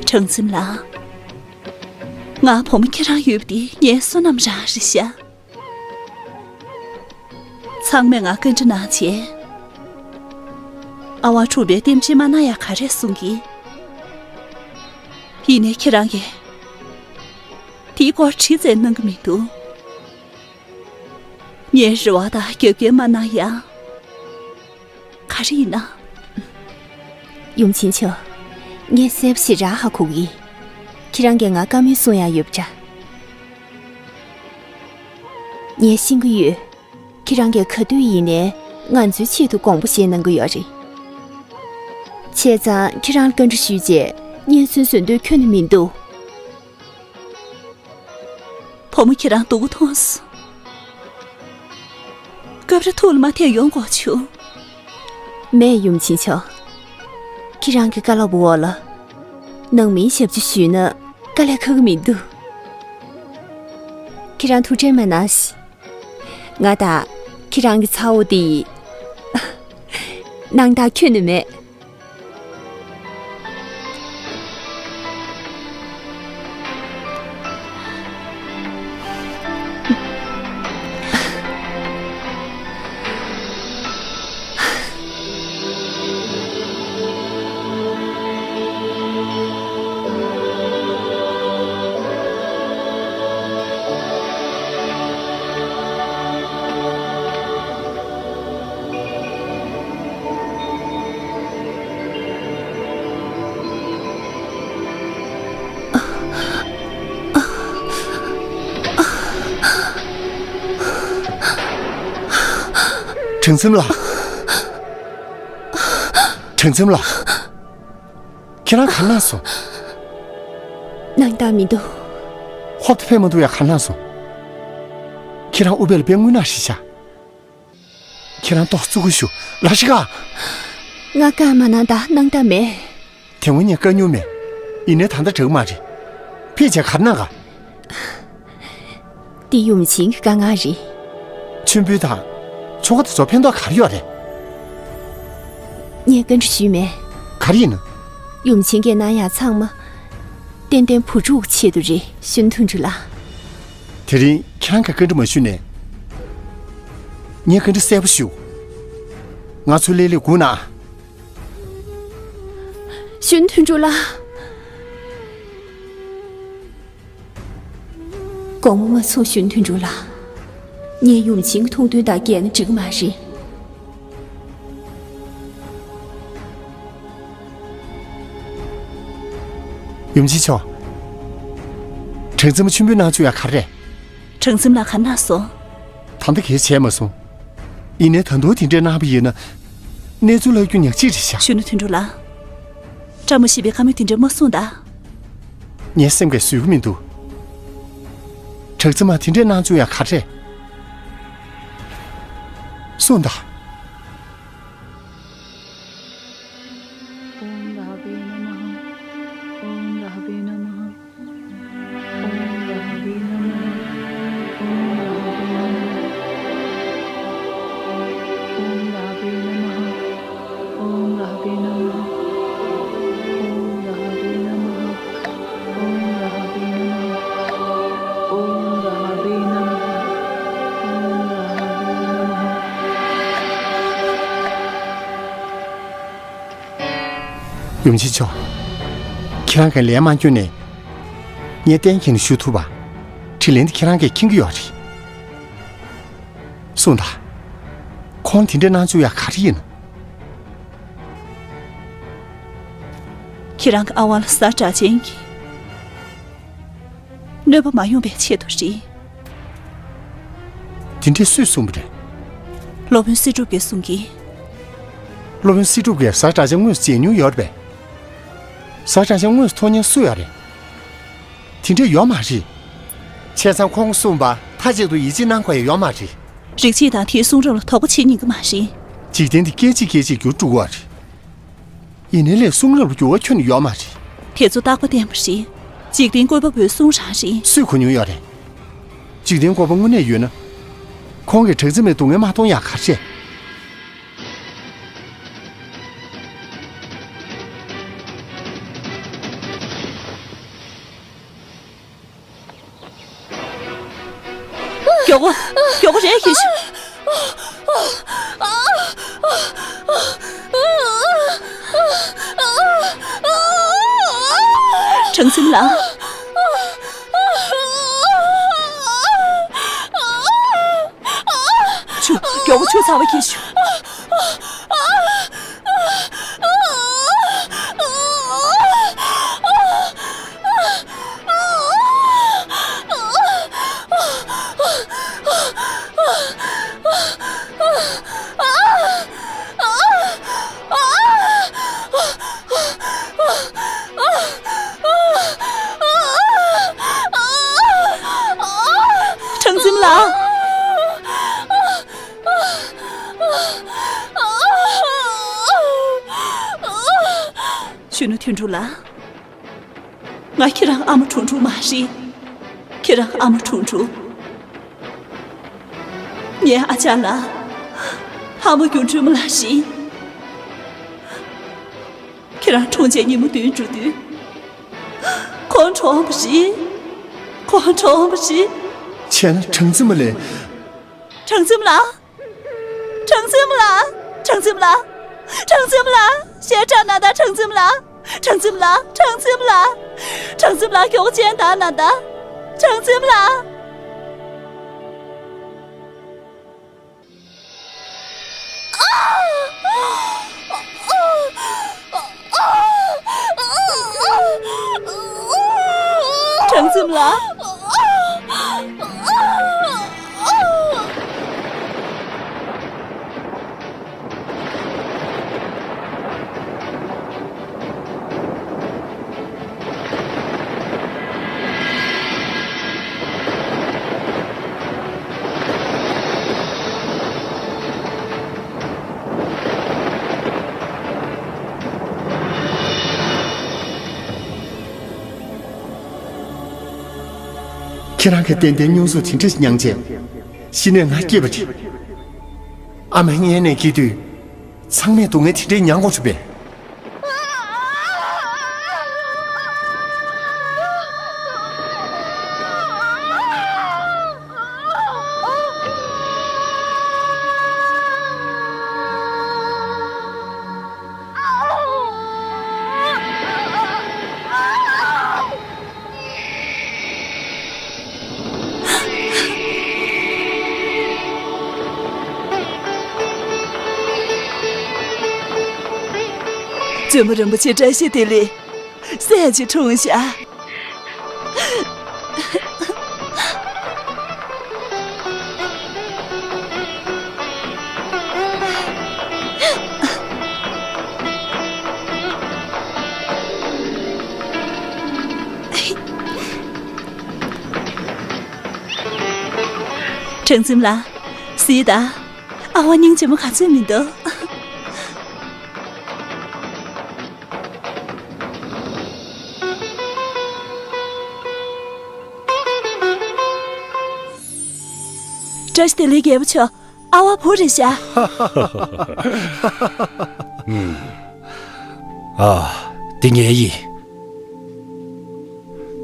གྲངས་འཛིན་ལགས། ང་བུ་མོ་ཁྱེད་རང་ཡོད་པ་འདི་ངའི་བསོད་ནམས་རང་རེད་ཤག་ཚང་མས་ང་བཀའ་འདྲི་གནང་བྱས། ཨ་ཝང་ཕྲུག་པའི་རྟེན་འབྲེལ་མ་གནང་ཡག་ག་རེ་གསུང་གི། ཡིན་ནའི་ཁྱེད་རང་གིས་དེའི་སྐོར་དྲི་རྩད་གནང་གི་མི་འདུག་ངའི་རེ་བ་དང་རྒྱབ་འགལ་མ་གནང་ཡག་ག་རེ་ཡིན་ན། ཡུམ་ཆེན་མཆོག་ངས་གསལ་པོ་ཞེ་དྲག་ཧ་གོ་གི་ཡིན། ཁྱེད་རང་གིས་ང་བཀའ་མོལ་གསུང་ཡག་ཡོད་པ་འདྲ། ངས་ཤེས་ཀྱི་ཡོད། ཁྱེད་རང་གིས་ག་དུས་ཡིན་ནའི་ང་ཚོའི་ཆེད་དུ་དགོངས་པ་བཞེས་གནང་གི་ཡོད་རེད། བྱས་ཙང་ཁྱེད་རང་ལ་བཀའ་འདྲི་ཞུས་རྗེས་སྙན་སེང་བཟོ་འདོད་ཁྱོན་ནས་མི་འདུག་བུ་མོ་ཁྱེད་རང་སྡུག་པོ་མཐོང་སོང་། སྐབས་རེ་ཐུགས་ལ་མ་འཐད་ཡོང་དགོས་བྱུང་། མེད། ཡུམ་ཆེན་མཆོག་ཁྱེད་རང་གི་བཀའ་སློབ་འོག་ལ་ནང་མིའི་ཞབས་ཕྱི་ཞུས་ན་དཀའ་ལས་ཁག་གི་མི་འདུག་ཁྱེད་རང་ཐུགས་ཁྲལ་མ་གནང་ཞིག་ང་དང་ཁྱེད་རང་གི་ཚ་བོ་དེ་ཡི་སྣང་དག་ཁྱོན་ནས་མེད། གྲང་ཚིམ་ལགས། གྲང་ཚིམ་ལགས། ཁྱེད་རང་ག་རེ་གནང་སོང་། སྣང་དག་མི་འདུག་ཧོབ་ཏེ་ཕེབས་མ་ཐུབ་ཡ་ག་རེ་གནང་སོང་། ཁྱེད་རང་ཨུཏྤལ་ལ་དཔེ་རྔུལ་ནག་ཞིག་ཤར། ཁྱེད་རང་ཏོག་ཙི་གཙུག་གུ་བཞུགས། ལ་ཤི་ཀ། ང་བཀའ་མ་གནང་དང་སྣང་དག་མེད། དེ་སྔོན་ངས་བཀའ་མྱོང་མེད། ཡིན་ནའི་ད་ལྟ་དྲག་མ་རེད། ཕལ་ཆེར་ག་རེ་གནང་ག། འདི་ཡུམ་ཆེན་གྱི་བཀའ་མངགས་རེད། མཆོད་འབུལ་དང་། ཆོ་ག་དེ་ཚོ་ཕན་ཐོགས་ག་རེ་ཡོད་རེད། ངས་བཀའ་འདྲི་ཞུས་མེད། ག་རེ་ཡིན་ནམ། ཡུམ་ཆེན་གྱིས་གནང་ཡག་ཚང་མ། ཏན་ཏན་བུ་ཕྲུག་གི་ཆེད་དུ་རེད། གཞོན་ནུ་དོན་གྲུབ་ལགས། དེ་རིང་ཁྱེད་རང་གིས་བཀའ་འདྲི་མ་ཞུས་ནའི། ངས་བཀའ་འདྲི་གསལ་པོ་ཞུ། ང་ཚོ་ལྷོད་ལྷོད་སྒུག་ན། གཞོན་ནུ་དོན་གྲུབ་ལགས། དགོངས་པ་མ་ཚོམས། གཞོན་དོན་གྲུབ་ལགས། ངས་ཡུམ་ཆེན་གྱི་ཐུགས་འདུན་ལྟར་བསྐྱལ་ན་འགྲིག་གི་མ་རེད། ཡུམ་ཆེན་མཆོག། གྲངས་འཛིན་མ་མཆོད་འབུལ་གནང་བཅུག་ཡ་ག་རེ་རེད། གྲངས་འཛིན་ལགས་ག་གནང་སོང་། ད་ལྟ་གས་བྱས་མ་སོང་། ཡིན་ནའི་ད་དུང་དེ་འདྲས་གནང་བ་ཡིན་ན། གནས་ཚུལ་ལྷག་རྒྱུ་ཉག་གཅིག་རེད་ཤག་གཞོན་ནུ་དོན་གྲུབ་ལགས། བཀྲ་མ་ཤིས་པའི་བཀའ་མོལ་དེ་འདྲས་མ་གསུངས་ད། ངའི་སེམས་ཀྱིས་བཟོད་ཀྱི་མི་འདུག་གྲངས་འཛིན་མ་དེ་འདྲས་གནང་བཅུག་ཡ་ག་རེ་རེད། གསུངས་ད། ॐ राहवे नमः। ॐ राहवे नमः। ॐ राहवे नमः। ॐ राहवे नमः। ॐ राहवे नमः। ॐ राहवे नमः। ॐ राहवे नमः। ॐ राहवे नमः। ॐ राहवे नमः। ॐ राहवे नमः। ཡུམ་ཆེན་མཆོག། ཁྱེད་རང་གིས་ལན་མ་བསྐྱོན་ནས། ངས་གཏན་འཁེལ་ནས་ཞུ་ཐུབ་པ། དྲིས་ལན་དེ་ཁྱེད་རང་གིས་མཁྱེན་གྱི་ཡོད་རེད། གསུངས་དང་། ཁོང་དེ་འདྲས་གནང་བཅུག་ཡ་ག་རེ་ཡིན། ཁྱེད་རང་གི་ཨ་ཝང་ལ་གཟའ་སྒྲ་གཅན་གྱིས་གནོད་པ་མ་ཡོང་བའི་ཆེད་དུ་རེད། དེ་འདྲས་སུས་གསུངས་པ་རེད། སློབ་དཔོན་སྲིད་སྒྲུབ་ཀྱིས་གསུངས་ཀྱི། སློབ་དཔོན་སྲིད་སྒྲུབ་ཀྱིས་གཟའ་སྒྲ་གཅན་དངོས་སུ་མཇལ་མྱོང་ཡོད་རེད་པས། གཟའ་སྒྲ་གཅན་དངོས་སུ་མཐོང་མཁན་སུ་ཡོད་རེད། དེ་འདྲས་ཡོད་མ་རེད། བྱས་ཙང་ཁོང་གསུངས་པ་མཐའ་གཅིག་ཏུ་ཡིད་ཆེས་གནང་དགོས་ཡ་ཡོད་མ་རེད། རིག་བྱེད་དང་དེའི་གསུང་རབ་ལ་དོགས་པ་བྱེད་ཉན་གྱི་མ་རེད། འཇིག་རྟེན་འདི་སྐད་ཅིག་སྐད་ཅིག་འགྱུར་འགྲོ་གི་རེད། ཡིན་ནའི་ལས་གསུང་རབ་ལ་འགྱུར་བ་ཁྱོན་ནས་ཡོད་མ་རེད། དེ་ཚོ་རྟག་པ་བརྟན་པ་རེད། འཇིག་རྟེན་བཀོད་པ་པོའི་གསུང་རང་རེད། སུས་གོ་མྱོང་ཡོད་རེད། འཇིག་རྟེན་བཀོད་པ་དངོས་གནས་ཡོད་ན། ཁོང་གིས་གྲངས་འཛིན་མའི་སྡུག་བསྔལ་མ་མཐོང་ཡག་ག་རེ་བྱས། མགྱོགས་པོ། མགྱོགས་པོ་རེད་ཤོག་གྲངས་འཛིན་ལགས། ཆུ། མགྱོགས་པོ་ཆུ་ཚ་བ་འཁྱེར་ཤོག་གྲངས་འཛིན་ལགས། གཞོན་ནུ་དོན་གྲུབ་ལགས། ང་ཁྱེད་རང་ཨ་མ་གྲུང་གྲུང་མ་རེད། ཁྱེད་རང་ཨ་མ་གྲུང་གྲུང་། ངའི་ཨ་ཅག་ལགས། ལྷ་མོ་སྒྱུ་འཕྲུལ་མ་ལགས་རེད། ཁྱེད་རང་གྲོངས་རྗེས་ཉིན་མོ་བདུན་འགྲོ་དུས། ཁོང་གྲོངས་པ་རེད། ཁོང་གྲོངས་པ་རེད། བྱས་ན་གྲངས་འཛིན་མ་ལས། གྲངས་འཛིན་མ་ལགས། གྲངས་འཛིན་མ་ལགས། གྲངས་འཛིན་མ་ལགས། གྲངས་འཛིན་མ་ལགས། ཞེ་དྲག་ན་ད། གྲངས་འཛིན་མ་ལགས། གྲངས་འཛིན་མ་ལགས། གྲངས་འཛིན་མ་ལགས། གྲངས་འཛིན་མ་ལགས། མགྱོགས་པོ་མཇལ་དང་ན་ད། གྲངས་འཛིན་མ་ལགས། གྲངས་འཛིན་མ་ལགས། ཁྱེད་རང་གིས་ཏན་ཏན་མྱོང་ཚོར་དེ་འདྲ་ཞིག་མྱངས་བྱས། གཞི་ནས་ང་སྐྱིད་པ་རེད། ཨ་མ་མངལ་ནས་སྐྱེས་དུས། ཚང་མས་སྡུག་བསྔལ་དེ་འདྲའི་མྱངས་དགོས་བྱུང་བས། བཙུན་མོ་རིན་པོ་ཆེ། བཀྲ་ཤིས་བདེ་ལེགས། སྲས་ཅིག་འཁྲུངས་ཤག་གྲང་འཛིན་ལགས། གཟིགས་དང་། ཨ་ཝ་སྙིང་རྗེ་མོ་ག་ཚོད་མི་འདུག་བཀྲ་ཤིས་བདེ་ལེགས་རྒྱལ་པོ་མཆོག་ཨ་ཝ་བུ་རེད་ཤག་ཨ། དེ་ངའི་ཡིན།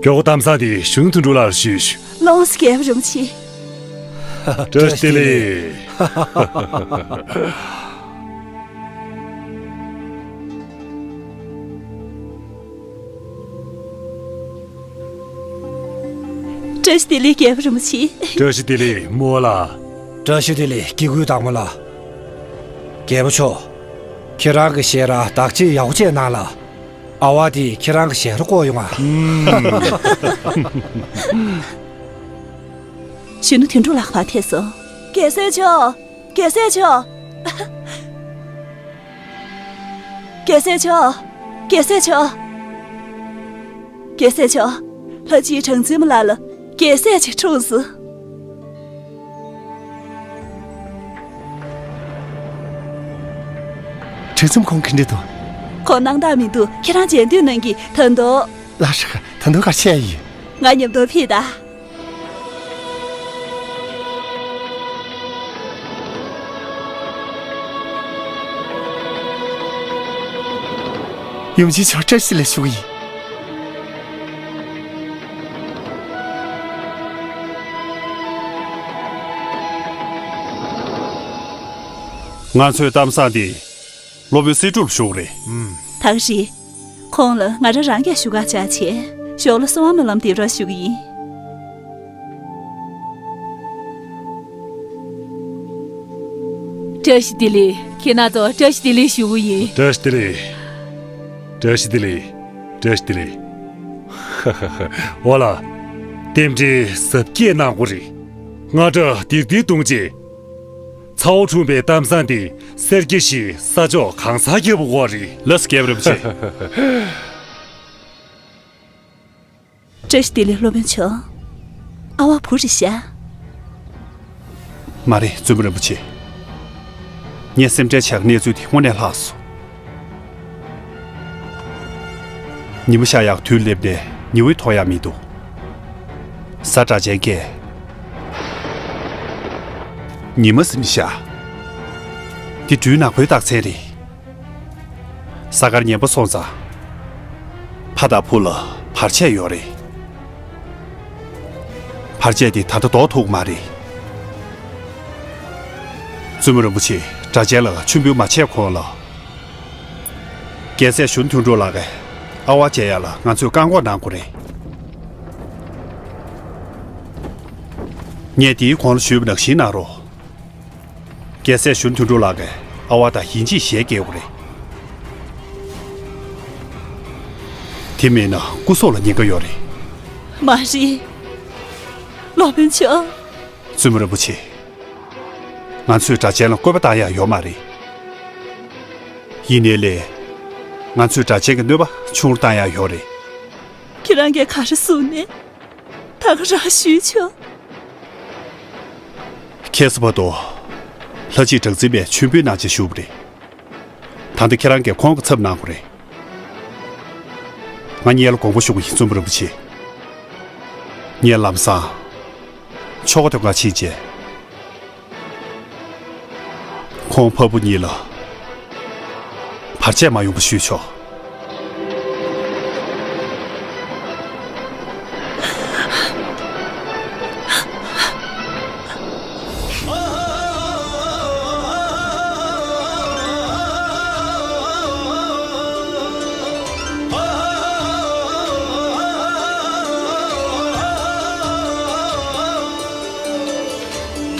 མགྱོགས་པོ་གཏམ་བཟང་དེ་གཞོན་ནུ་དོན་གྲུབ་ལགས་ལ་ཞུས་ཤོག་ལགས་སོ། རྒྱལ་པོ་རིན་པོ་ཆེ། བཀྲ་ཤིས་བདེ་ལེགས། བཀྲ་ཤིས་བདེ་ལེགས་རྒྱལ་པོ་རིན་པོ་ཆེ། བཀྲ་ཤིས་བདེ་ལེགས་རྨོ་ལགས། བཀྲ་ཤིས་བདེ་ལེགས་སྐྱེ་དགུའི་བདག་མོ་ལགས། རྒྱལ་པོ་མཆོག་ཁྱེད་རང་གི་ཞལ་ར་བདག་གཅེས་ཡག་པོ་བྱས་གནང་ལ། ཨ་ཝ་དེས་ཁྱེད་རང་གི་ཞལ་ར་བསྐོར་ཡོང་ང་། གཞོན་ནུ་དོན་གྲུབ་ལགས་ཕར་ཐད་སོང་། རྒྱལ་སྲས་མཆོག་རྒྱལ་སྲས་མཆོག་རྒྱལ་སྲས་མཆོག་རྒྱལ་སྲས་མཆོག་རྒྱལ་སྲས་མཆོག་ལྷ་སྤྱིའི་གྲངས་འཛིན་མ་ལགས་ལ་རྒྱལ་སྲས་ཅིག་འཁྲུངས་སོང་། གྲངས་འཛིན་ཁོང་ག་འདྲ་འདུག་ཁོང་སྣང་དག་མི་འདུག་ཁྱེད་རང་མཇལ་འདོད་གནང་གི། ད་དུང་། ལགས་སོ། ད་དུང་ག་རེ་བྱས་ཡིན། ང་མཉམ་དུ་ཕེབས་དང་། ཡུམ་ཆེན་མཆོག་བཀྲ་ཤིས་བདེ་ལེགས་ཞུ་གི་ཡིན། ང་ཚོའི་གཏམ་བཟང་འདི་སློབ་དཔོན་སེང་ཕྲུག་ལ་ཞུ་གི་རེད། ད་ག་རེད། ཁོང་ལ་ང་རང་རང་གིས་ཞུ་ག་བཅར་བྱས། ཞོར་ལ་གསོལ་བ་སྨོན་ལམ་འདེབས་རོགས་ཞུ་གི་ཡིན། བཀྲ་ཤིས་བདེ་ལེགས། ཁྱེད་རྣམ་ཚོར་བཀྲ་ཤིས་བདེ་ལེགས་ཞུ་གི་ཡིན། བཀྲ་ཤིས་བདེ་ལེགས། བཀྲ་ཤིས་བདེ་ལེགས། བཀྲ་ཤིས་བདེ་ལེགས། ཧ་ཧ་ཧ། འོ་ལགས། རྟེན་འབྲེལ་གཟབ་རྒྱས་གནང་དགོས་རེད། རྔ་སྒྲ་ལྡིར་ལྡིར་གཏོང་རྗེས། ཚ་བོ་འཁྲུངས་པའི་གཏམ་བཟང་འདི་སེར་སྐྱ་ཞིག་ས་ཕྱོགས་གང་སར་ཁྱབ་པ་དགོས་རེད། ལགས་སོ། རྒྱལ་པོ་རིན་པོ་ཆེ། བཀྲ་ཤིས་བདེ་ལེགས་སློབ་དཔོན་མཆོག་ཨ་ཝ་བུ་རེད་ཤག་མ་རེད། བཙུན་མོ་རིན་པོ་ཆེ། ངས་སེམས་ཁྲལ་བྱས་པའི་གནས་ཚུལ་དེ་དངོས་གནས་ལྷག་སོང་། ཉི་མ་ཤར་ཡག་དུས་སླེབས་ནས་ཉི་འོད་མཐོང་ཡག་མི་འདུག་གཟའ་སྒྲ་གཅན་གྱིས་ཉི་མ་ཟིན་ཤག་འདི་སྦྲུལ་ནག་པོའི་རྟགས་མཚན་རེད། གཟའ་སྐར་ངན་པ་སོང་ཙང་། ཕ་དང་བུ་ལ་བར་ཆད་ཡོད་རེད། བར་ཆད་དེ་ད་ལྟ་ཟློག་ཐུབ་ཀྱི་མ་རེད། བཙུན་མོ་རིན་པོ་ཆེ། སྒྲ་གཅན་ལགས་མཆོད་འབུལ་མ་བྱས་གོང་ལ། རྒྱལ་སྲས་གཞོན་དོན་གྲུབ་ལགས་ཀྱིས་ཨ་ཝ་མཇལ་ཡག་ལ་ང་ཚོས་བཀག་འགོག་གནང་དགོས་རེད། ངས་འདིའི་གོང་ལ་ཞུས་པ་ནང་བཞིན་གནང་རོགས། རྒྱལ་སྲས་གཞོན་དོན་གྲུབ་ལགས་ཀྱིས་ཨ་ཝ་དང་ཡིན་གཅིག་ཞལ་མཇལ་དགོས་རེད། དེ་མིན་ན་སྐུ་སྲོག་ལ་ཉེན་ཁ་ཡོད་རེད། མ་རེད། སློབ་དཔོན་མཆོག་བཙུན་མོ་རིན་པོ་ཆེ། ང་ཚོས་སྒྲ་གཅན་ལ་བཀོད་པ་བཏང་ཡག་ཡོད་མ་རེད། ཡིན་ནའི་ལས། ང་ཚོས་སྒྲ་གཅན་གྱི་གནོད་པ་ཆུང་རུ་བཏང་ཡག་ཡོད་རེད། ཁྱེད་རང་གིས་ག་རེ་གསུངས་ནས། ད་ག་རང་ཞུས་ཆོག་ཁ་སང་བར་དུ། ལྷ་སྤྱིའི་གྲངས་འཛིན་པས་མཆོད་འབུལ་གནང་བྱས་བཞུགས་པ་རེད། ད་ལྟ་ཁྱེད་རང་གིས་ཁོང་གི་ཚབ་གནང་དགོས་རེད། ང་སྔོན་ལ་དགོངས་པ་ཞུ་གི་ཡིན། བཙུན་མོ་རིན་པོ་ཆེ། ངས་ལམ་སང་ ཆོ་ག་དོན་ཁ་ཕྱིན་རྗེས། ཁོང་ཕ་བུ་གཉིས་ལ་བར་ཆད་མ་ཡོང་བ་ཞུས་ཆོག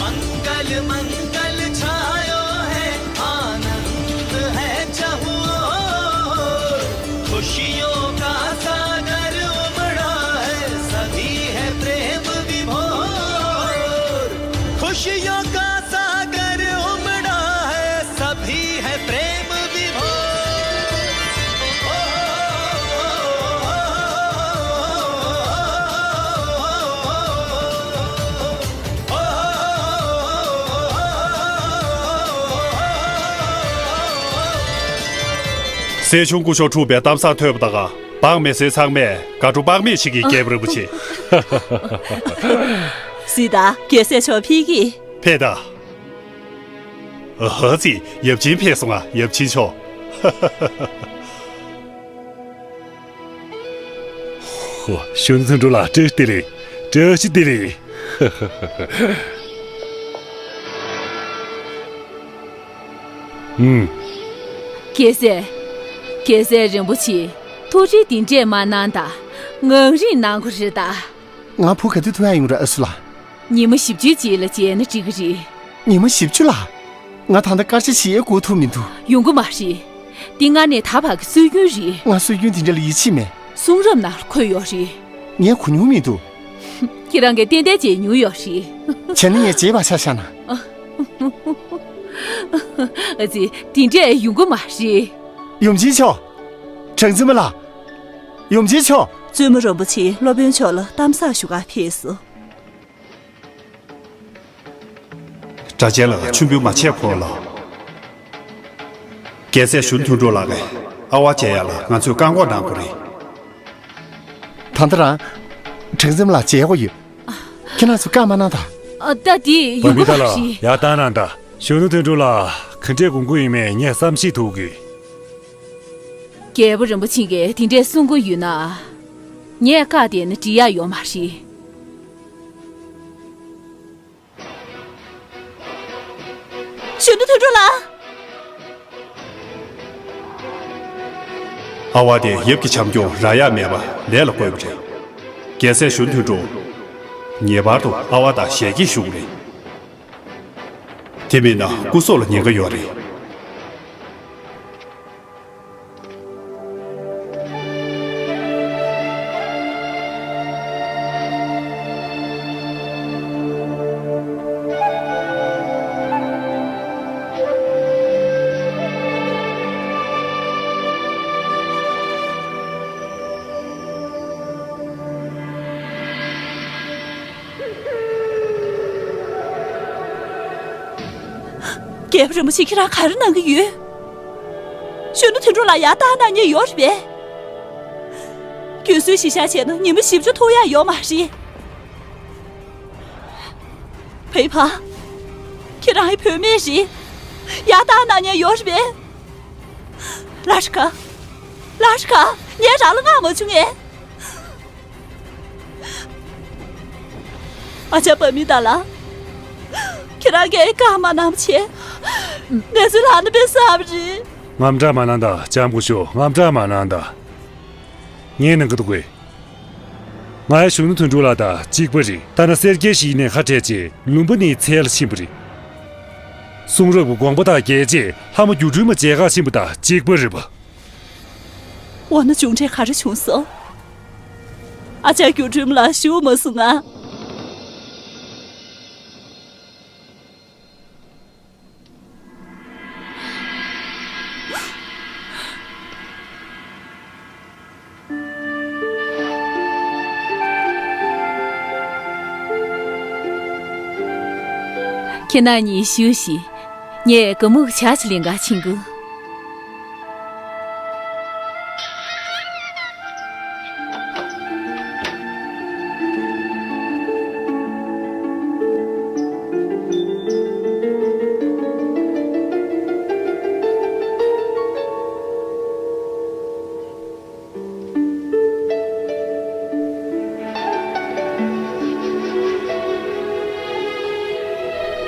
मंगल मंगल छायो है, आनंद है चहुओर। खुशियों का सागर उमड़ा है, सभी है प्रेम विभोर। खुशियों का सागर उमड़ा है, सभी है प्रेम विभोर। སྲས་ཆུང་སྐུ་ཞབས་འཁྲུངས་པའི་གཏམ་བཟང་ཐོས་པ་དང་། འབངས་མི་སེར་ཚང་མས་དགའ་སྤྲོ་དཔག་མེད་བྱེད་ཀྱི། རྒྱལ་པོ་རིན་པོ་ཆེ། སྲིད་ད་རྒྱལ་སྲས་མཆོག་ཕེབས་ཀྱིས། ཕེབས་ད། ཨ་ཙི། ཡབ་ཆེན་ཕེབས་སོང་ང་། ཡབ་ཆེན་མཆོག་ཧོ། གཞོན་ནུ་དོན་གྲུབ་ལགས། བཀྲ་ཤིས་བདེ་ལེགས། བཀྲ་ཤིས་བདེ་ལེགས། ཨུམ། རྒྱལ་སྲས། རྒྱལ་སྲས་རིན་པོ་ཆེ། ཐུགས་རྗེ་འདི་འདྲས་མ་གནང་ད། ངང་རིང་གནང་དགོས་རེད་ད། ང་བུ་ག་དུས་ཐུག་ཡག་ཡོང་རེད་ཨ་སུ་ལགས། ཉི་མ་བཞི་བཅུའི་རྗེས་ལ་མཇལ་ན་འགྲིག་གི་རེད། ཉི་མ་བཞི་བཅུ་ལ། ང་ད་ལྟ་སྐར་ཆ་བཞི་ཡས་འགོར་ཐུབ་མི་འདུག་ཡོང་གི་མ་རེད། འདི་སྔར་ནས་ད་བར་གྱི་སྲོལ་རྒྱུན་རེད། ང་སྲོལ་རྒྱུན་དེ་འདྲ་ལ་ཡིད་ཆེས་མེད། གསུང་རབ་ནང་ལ་འཁོད་ཡོད་རེད། ངས་གོ་མྱོང་མི་འདུག་ཁྱེད་རང་གིས་ཏན་ཏན་མཇལ་མྱོང་ཡོད་རེད། བྱས་ན་ངས་བརྗེད་པ་ཆགས་ཤག་ན། ཨ་ཙི། དེ་འདྲས་ཡོང་གི་མ་རེད། ཡུམ་ཆེན་མཆོག་གྲངས་འཛིན་མ་ལགས། ཡུམ་ཆེན་མཆོག་བཙུན་མོ་རིན་པོ་ཆེ་སློབ་དཔོན་མཆོག་ལ་གཏམ་བཟང་ཞུ་གར་ཕེབས་སོང་། སྒྲ་གཅན་ལགས། མཆོད་འབུལ་མ་བྱས་གོང་ལ། རྒྱལ་སྲས་གཞོན་ནུ་དོན་གྲུབ་ལགས་ཀྱི་ཨ་ཝ་མཇལ་ཡག་ལ་ང་ཚོས་བཀག་འགོག་གནང་དགོས་རེད། ད་ལྟ་རང་གྲངས་འཛིན་མ་ལགས་མཇལ་དགོས་ཡོད། ཁྱེད་རང་ཚོས་བཀག་མ་གནང་ད། ཨ། ད་དེ་ཡོང་གི་མ་རེད། ཡར་བཏང་གནང་ད། གཞོན་ནུ་དོན་གྲུབ་ལགས་ག་འདྲས་དགོངས་ཀྱི་ཡོད་མེད་ངས་བསམ་ཤེས་ཐུབ་ཀྱི། རྒྱལ་པོ་རིན་པོ་ཆེ་གིས་དེ་འདྲས་གསུང་གི་ཡོད་ན། ངས་བཀག་བསྡད་ན་འགྲིག་ཡག་ཡོད་མ་རེད། གཞོན་ནུ་དོན་གྲུབ་ལགས། ཨ་ཝ་དེ་ཡབ་ཀྱི་བྱམས་སྐྱོང་རག་ཡག་མེད་པ་ལས་ལ་བཀོད་པ་རེད། རྒྱལ་སྲས་གཞོན་ནུ་དོན་གྲུབ། ངེས་པར་དུ་ཨ་ཝ་དང་ཞལ་གྱེས་ཞུ་དགོས་རེད། དེ་མིན་ན་སྐུ་སྲོག་ལ་ཉེན་ཁ་ཡོད་རེད། རྒྱལ་པོ་རིན་པོ་ཆེ། ཁྱེད་རང་ག་རེ་གནང་གི་ཡོད། གཞོན་ནུ་དོན་གྲུབ་ལགས་ཡར་བཏང་གནང་མཁན་ཡོད་རེད་པས། རྒྱུན་སྲོལ་གཞིར་བཞག་བྱས་ན་ཉི་མ་བཞི་བཅུ་ཐུག་ཡག་ཡོད་མ་རེད། བོད་པ། ཁྱེད་རང་ཨི་བུད་མེད་རེད། ཡར་བཏང་གནང་མཁན་ཡོད་རེད་པས། ལ་ཧྲི་ཀ། ལ་ཧྲི་ཀ། ངས་རང་ལ་མངགས་མ་བྱུང་ངས། ཨ་ཅག་བ་མི་ད་ལ། ཁྱེད་རང་གིས་བཀག་མ་གནང་བ་བྱས། ང་ཚོའི་ལག་ན་དཔེ་བསགས་པ་རེད། དངངས་སྐྲག་མ་གནང་དང་། ལྕམ་སྐུ་ཞབས། དངངས་སྐྲག་མ་གནང་དང་། ངས་གནང་གི་འདུག་གས། ང་ཡང་གཞོན་ནུ་དོན་གྲུབ་ལགས་དང་གཅིག་པ་རེད། ཐ་ན་སེར་སྐྱའི་ཞིང་ནས་ཁ་བྲལ་རྗེས་ལུང་པ་ནས་ཚལ་ལ་ཕྱིན་པ་རེད། གསུང་རབ་ཀྱི་དགོངས་པ་དག་རྒྱས་རྗེས་ལྷ་མོ་སྒྱུ་འཕྲུལ་མ་མཇལ་ཁར་ཕྱིན་པ་དང་གཅིག་པ་རེད་པ། འོ་ན་བྱུང་འབྲས་ག་རེ་བྱུང་སོང་། ཨ་ཅག་སྒྱུ་འཕྲུལ་མ་ལགས་བཞུགས་མ་སོང་ང་། ཁྱེད་རྣམ་གཉིས་བཞུགས་ཤིག་ངས་ག་མུག་ཇ་ཅིག་ལེན་གར་ཕྱིན་གོ།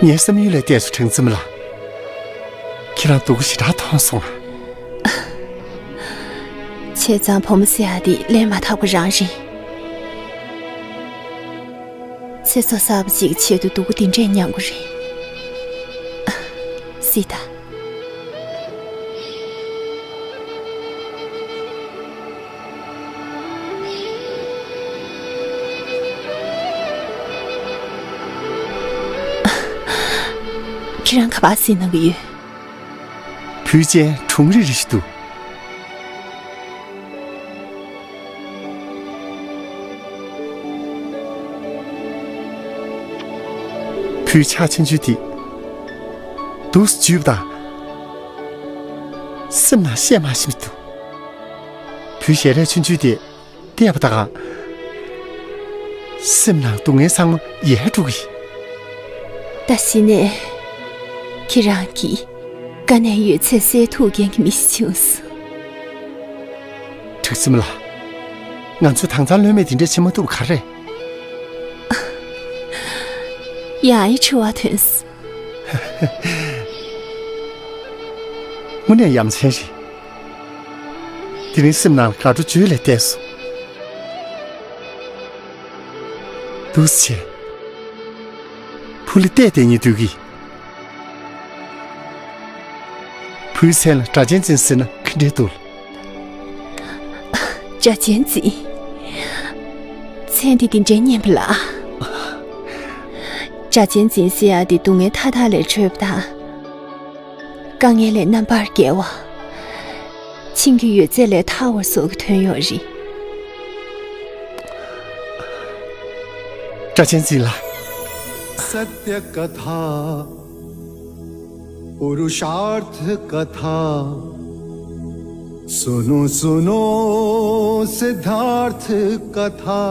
ངའི་བསམ་ཡུལ་ལས་འདས་སོང་། དྲང་ཙེ་མ་ལགས། ཁྱེད་རང་སྡུག་པོ་ཞེ་དྲག་མཐོང་སོང་ཨ། བྱས་ཙང་བུ་མོ་ཟེར་ཡ་དེ་ལས་མ་དག་པ་རང་རེད། ཚེ་སྲོག་གསར་པ་ཅིག་གི་ཆེད་དུ་སྡུག་པོ་འདི་འདྲས་མྱངས་དགོས་རེད། ཨ། སྲིད་ད། ཁྱེད་རང་ག་པར་གཟིགས་གནང་གི་ཡོད། བུ་ཅན་གྲུང་རིག་རིག་ཞིག་འདུག་བུའི་ཕྱག་ཆུང་ཆུང་དེ་འདུག་སེ་འཇུས་པ་དང་། སེམས་ནང་བཤད་མ་ཤེས་པ་འདུག་བུའི་ཞལ་རས་ཆུང་ཆུང་དེ་བལྟས་པ་དང་། སེམས་ནང་སྡུག་བསྔལ་ཚང་མ་ཡལ་འགྲོ་གི་ཡིན། ད་གཞི་ནས་ཁྱེད་རང་གིས་དཀའ་གནད་ཡོད་ཚད་སེལ་ཐུབ་མཁན་གྱི་མི་ཞིག་བྱུང་སོང་། དྲང་ཙེ་མ་ལགས། ང་ཚོས་དྭངས་གཙང་ལྷོད་མེད་དེ་འདྲ་བྱེད་མ་ཐུབ་པ་ག་རེ་རེད། ཡ་ཡི་འཁྲི་བ་ཐོན་སོང་། དངོས་གནས་ཡ་མཚན་རེད། དེ་རིང་སེམས་ནང་ལ་དགའ་སྤྲོ་བརྗོད་ལས་འདས་སོང་། འདུག་སེ་བྱས། བུ་ལ་བལྟས་བསྡད་སྙིང་འདོད་ཀྱི། བུའི་མཚན་ལ་སྒྲ་གཅན་འཛིན་ཟེར་ན་ག་འདྲས་འདུག་སྒྲ་གཅན་འཛིན། མཚན་དེ་འདི་འདྲའི་སྙན་པ་ལ། སྒྲ་གཅན་འཛིན་ཟེར་ཡ་དེ་སྡུག་བསྔལ་མཐའ་དག་ལས་གྲོལ་བ་དང་། དཀའ་ངལ་ལས་རྣམ་པར་རྒྱལ་བ། ཆིངས་ཀྱི་ཡོད་ཚད་ལས་ཐར་བ་སོགས་ཀྱི་དོན་ཡོད་རེད། སྒྲ་གཅན་འཛིན་ལགས། सत्य कथा पुरुषार्थ कथा सुनो सुनो सिद्धार्थ कथा।